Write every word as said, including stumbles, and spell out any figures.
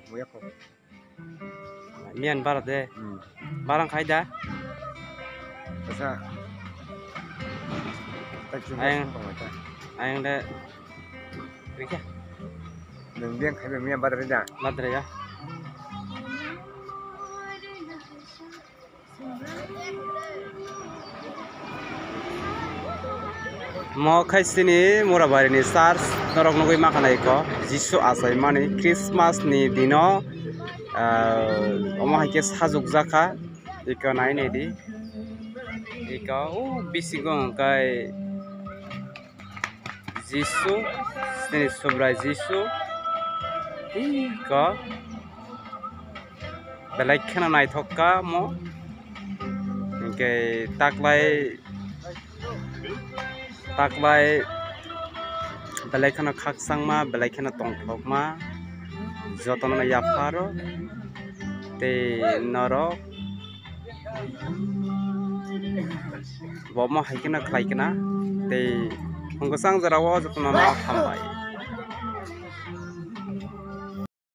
Muya ko. Miyan bara de. Hmm. Barang khai da? Asa. Tak cuma Ayang. Sing tong ta. Ayang de. Rikya. Nung biang khai miyan bara da. Badre ya. Mo khai sini Murabari ni church norok nugui ma khanai ko Jisu achai mani Christmas ni dino, ah, omo hai khe sajok jakha iko nai nai di iko o bisingo hwnkhe Jisu, sini Subrai Jisu, iko belai kheno naithok kha mo, hinkhe taklai, taklai belai kheno khakchangma, belai kheno tongthokma, jotono yapharo tei norok. Bo omo hai kheno khlai khna tei hwnkhe sang jora o jotono no hambai.